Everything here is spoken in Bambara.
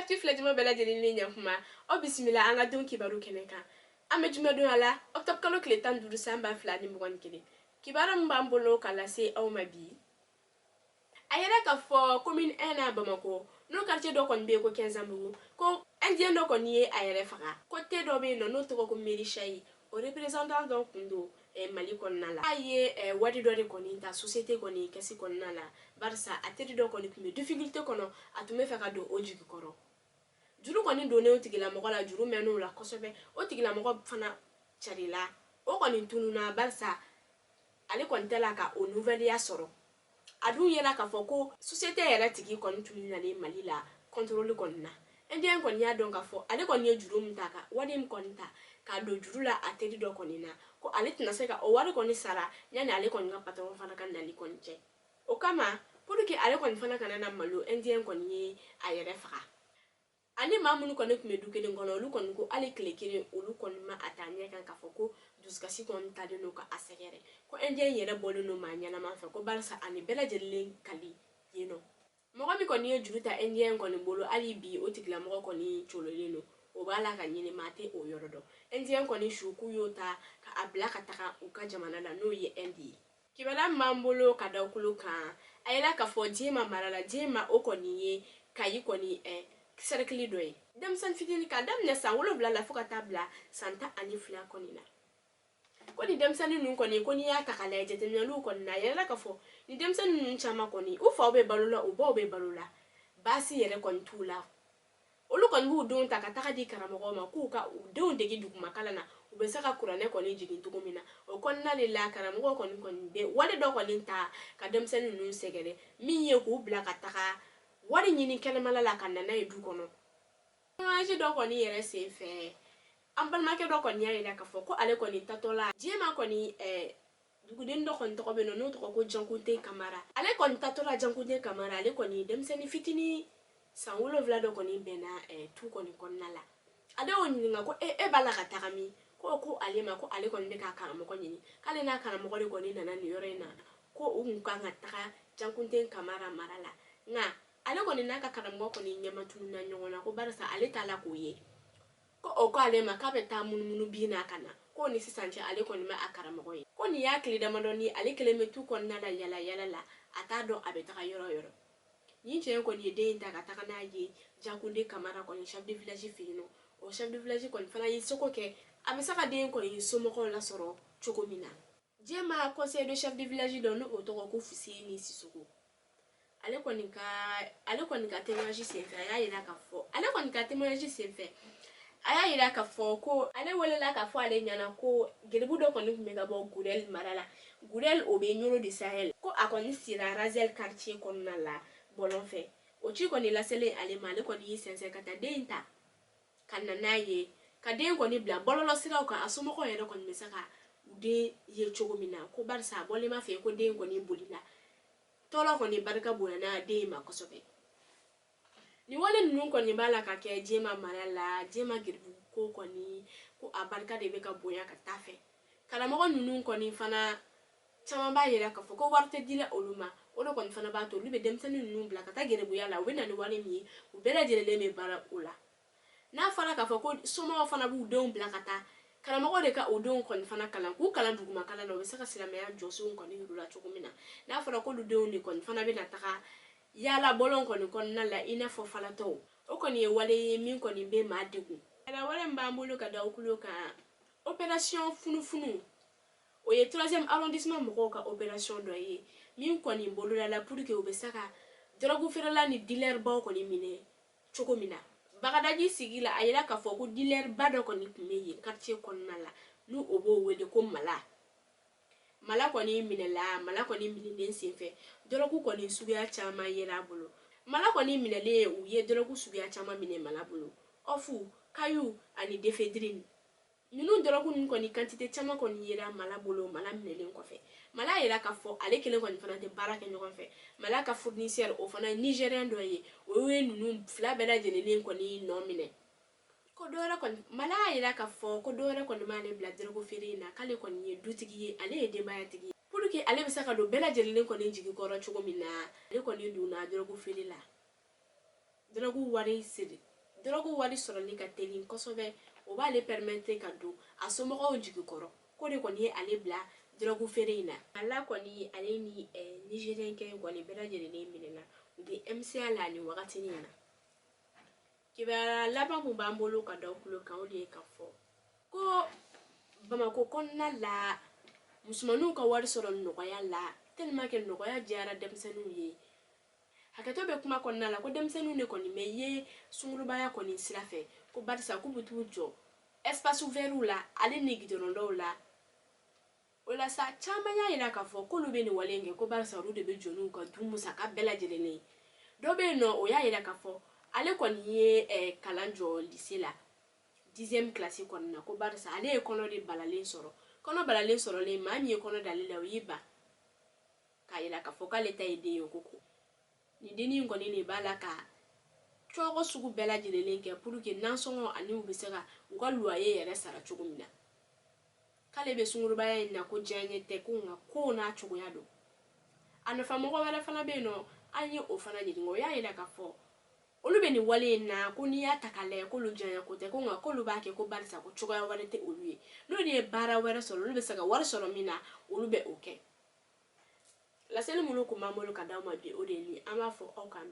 Actu filɛjama bɛɛ lajɛlen ni ɲakuma, aw bisimila an ka don kibaru kɛnɛ kan. An bɛ jumadon la, octobre kalo tile 15 san 2021. Kibaru min b'an bolo ka lase aw ma bi, a yɛrɛ k'a fɔ commune 1 na Bamakɔ, n'o quartier dɔ kɔni bɛ yen ko Kɛnzanbugu, ko indien dɔ kɔni ye a yɛrɛ faga. Ko thé dɔ bɛ yen nɔ n'o tɔgɔ ko Merichayi, o représentant dɔ tun don Mali kɔnɔna la. A ye wari dɔ de kɔni ta société kɔni kɛsi kɔnɔna la, barisa a teri dɔ kɔni tun bɛ difficulté kɔnɔ, a tun bɛ fɛ ka don o jigi kɔrɔ. Juru kɔni donnen o tigilamɔgɔ la, juru mɛnn'o la kosɛbɛ. O tigilamɔgɔ fana carila, o kɔni tununna, barisa ale kɔni tɛ la ka o nouvelle ya sɔrɔ. A dun yɛrɛ k'a fɔ ko société yɛrɛ tigi kɔni tun nalen Mali la contrôle kɔni na. Indien kɔni y'a dɔn k'a fɔ ale kɔni ye juru min ta, ka wari min kɔni ta k'a don juru la a teri dɔ kɔni na, ko ale tɛna se ka o wari kɔni sara yanni ale kɔni ka patron fana ka nali kɔni cɛ. O kama, pour que ale kɔni fana kana na malo, indien kɔni ye a yɛrɛ faga. Ani maa minnu kɔni tun bɛ du kelen kɔnɔ, olu kɔni ko hali tile kelen olu kɔni ma a taa ɲɛ kan k'a fɔ ko dusukasi kɔni talen don ka a sɛgɛrɛ, ko indien yɛrɛ bɔlen don maa ɲɛnama fɛ, ko barisa ani bɛɛ lajɛlen kali yen nɔ. Mɔgɔ min kɔni ye juru ta indien kɔni bolo, hali bi o tigilamɔgɔ kɔni cololen don, o b'a la ka ɲini, maa tɛ o yɔrɔ dɔn. Indien kɔni su k'u y'o ta ka a bila ka taga u ka jamana la, n'o ye Inde ye. Kibaruya min b'an bolo ka da kulo kan, a yɛrɛ k'a fɔ Jema mara la, Jema o kɔni ye Kayi kɔni cercle dɔ ye, denmisɛnnin fitinin k'a daminɛ san 7 la fo ka taa bila san 12 kɔni na, ko ni denmisɛnnin ninnu kɔni, ko n'i y'a ta k'a lajɛ jateminɛliw kɔni na, a yɛrɛ k'a fɔ ni denmisɛnnin ninnu caman kɔni, u faw bɛ balo la, u baw bɛ balo la, baasi yɛrɛ kɔni t'u la. Olu kɔni b'u denw ta ka taga di karamɔgɔw ma k'u ka u denw dege duguma kalan na, u bɛ se ka kuranɛ kɔni jigin cogo min na. O kɔnɔna de la, karamɔgɔ kɔni kɔni bɛ wale dɔ kɔni ta ka denmisɛnnin ninnu sɛgɛrɛ, min ye k'u bila ka taga wari ɲini kɛnɛmala la ka na n'a ye du kɔnɔ. Témoignage dɔ kɔni yɛrɛ sen fɛ, an balimakɛ dɔ kɔni y'a yira k'a fɔ ko ale kɔni tatɔ la Jema kɔni, duguden dɔ kɔni tɔgɔ bɛ yen nɔ n'o tɔgɔ ko Jankunte Kamara. Ale kɔni tatɔ la Jankunte Kamara, ale kɔni denmisɛnnin fitinin san 7 dɔ kɔni bɛnna tu kɔni kɔnɔna la. Ale y'o ɲininka ko e b'a la ka taga min? Ko ale ma ko ale kɔni bɛ k'a karamɔgɔ ɲini, k'ale n'a karamɔgɔ de kɔni nana nin yɔrɔ in na, ko u kun kan ka taga Jankunte Kamara mara la, nka ale kɔni n'a ka karamɔgɔ kɔni ɲɛma tununna ɲɔgɔn na, ko barisa ale t'a la k'o ye. Ko o ko ale ma k'a bɛ taa munumunu bin na ka na, ko ni sisan cɛ ale kɔni ma a karamɔgɔ ye, ko nin y'a tile damadɔni ale kelen bɛ tu kɔnɔna la yala yala la, a t'a dɔn a bɛ taga yɔrɔ o yɔrɔ. Nin cɛ in kɔni ye den in ta ka taga n'a ye Jakunde Kamara kɔni chef de village fɛ yen nɔ. O chef de village kɔni fana y'i seko kɛ a bɛ se ka den kɔni somɔgɔw lasɔrɔ cogo min na. Jema conseil de chef de village dɔ, n'o tɔgɔ ko Fuseni Sisoko, ale kɔni ka témoignage senfɛ, a y'a yira k'a fɔ ale kɔni ka témoignage senfɛ, a y'a yira k'a fɔ ko ale welela k'a fɔ ale ɲɛna ko geribu dɔ kɔni tun bɛ ka bɔ Gurel mara la. Gurel, o bɛ Nioro du Sahel. Ko a kɔni sera Razel quartier kɔnɔna la bɔlɔn fɛ. O ci kɔni laselen ale ma, ale kɔni y'i sɛnsɛn ka taa den in ta ka na n'a ye, ka den kɔni bila bɔlɔlɔ siraw kan, a somɔgɔw yɛrɛ kɔni bɛ se ka u den ye cogo min na, ko barisa a bɔlen ma fɛ ko den kɔni bolila. Tɔɔrɔ kɔni barika bonyana den ma kosɛbɛ. Nin wale ninnu kɔni b'a la ka kɛ Jema mara la. Jema geribu ko kɔni, ko a barika de bɛ ka bonya ka taa fɛ. Karamɔgɔ ninnu kɔni fana caman b'a yira k'a fɔ ko wari tɛ dila olu ma. O de kɔni fana b'a to olu bɛ denmisɛnnin ninnu bila ka taa geribuya la. U bɛ na ni wari min ye, u bɛɛ lajɛlen bɛ baara o la. N'a fɔra k'a fɔ ko somɔgɔw fana b'u denw bila ka taa karamɔgɔ de ka o denw kɔni fana kalan, k'u kalan duguma kalan na, u bɛ se ka silamɛya jɔsenw kɔni yir'u la cogo min na, n'a fɔra k'olu denw de kɔni fana bɛna taga yaala bɔlɔn kɔni kɔnɔna la i n'a fɔ falatɔw, o kɔni ye wale ye min kɔni bɛ maa degun. Wɛrɛ min b'an bolo ka da o kulo kan, opération funufunu, o ye troisième arrondissement mɔgɔw ka opération dɔ ye min kɔni bolodala pour que u bɛ se ka drogue feerela ni dealer baw kɔni minɛ cogo min na. Bagadaji sigi la, a yira k'a fɔ ko dealer ba dɔ kɔni tun bɛ yen quartier kɔnɔna la, n'u o b'o wele ko Mala. Mala kɔni minɛla. Mala kɔni minɛlen senfɛ, drogue kɔni suguya caman yera a bolo. Mala kɔni minɛlen, u ye drogue suguya caman minɛ Mala bolo: ɔfu, caillou ani d'éphédrine. Ninnu drogue ninnu kɔni quantité caman kɔni yera Mala bolo. Mala minɛlen kɔfɛ, Mala yira k'a fɔ ale kelen kɔni fana tɛ baara kɛ ɲɔgɔn fɛ. Mala ka fournisseur, o fana ye nigérien dɔ ye. O ye ninnu fila bɛɛ lajɛlen kɔni nɔ minɛ. Ko dɔwɛrɛ kɔni, Mala y'a yira k'a fɔ ko dɔwɛrɛ kɔni m'ale bila drogue feere in na, k'ale kɔni ye dutigi ye, ale ye denbayatigi ye. Pour que ale bɛ se ka don bɛɛ lajɛlen kɔni jigi kɔrɔ cogo min na, ale kɔni donna drogue feere la. Drogue wari siri dɔrɔgu wari sɔrɔli ka teli kosɛbɛ, o b'ale permettre ka don a somɔgɔw jigi kɔrɔ. Ko de kɔni ye ale bila dɔrɔgu feere in na. Ala kɔni, ale ni Nigérien kɛ in kɔni bɛɛ lajɛlen minɛna, u bɛ MCA la nin wagatinin in na. Kibaruya laban mun b'an bolo ka da kulo kan, o de ye ka fɔ ko Bamakɔ kɔnɔna la, musomaninw ka wari sɔrɔ nɔgɔya la, tellement que nɔgɔya diyara denmisɛnninw ye. Hakɛto bɛ kuma kɔnɔna la, ko denmisɛnninw de kɔni bɛ ye sungurubaya kɔni sira fɛ, ko barisa k'u bɛ t'u jɔ espace vert la, ale ni gidɔrɔn la. O la sa, caman y'a yira k'a fɔ k'olu bɛ nin wale in kɛ ko barisa olu de bɛ jɔ n'u ka du musaka bɛɛ lajɛlen ye. Dɔ bɛ yen nɔ, o y'a yira k'a fɔ ale kɔni ye kalan jɔ lycée la, 10e classe kɔnɔna na, ko barisa ale ye kɔnɔ de balalen sɔrɔ. Kɔnɔ balalen sɔrɔlen, maa min ye kɔnɔ d'ale la, o y'i ban k'a yira k'a fɔ k'ale ta ye den ye. Ko nin dennin in kɔni de b'a la ka cogo sugu bɛɛ lajɛlen kɛ pour que nasɔngɔ ani u bɛ se ka u ka loyer yɛrɛ sara cogo min na. K'ale bɛ sungurubaya in na ko diyaɲɛ tɛ, ko nka ko n'a cogoya don. A nɔfɛ mɔgɔ wɛrɛ fana bɛ yen nɔ, an ye o fana ɲininka, o y'a yira k'a fɔ olu bɛ nin wale in na, ko n'i y'a ta k'a lajɛ, k'olu diyaɲɛ ko tɛ, ko nka k'olu b'a kɛ ko barisa ko cogoya wɛrɛ tɛ olu ye. N'olu ye baara wɛrɛ sɔrɔ, olu bɛ se ka wari sɔrɔ min na, olu bɛ o kɛ. Laseli minnu kun b'an bolo ka d'aw ma bi, o de ye nin. An b'a fɔ aw k'an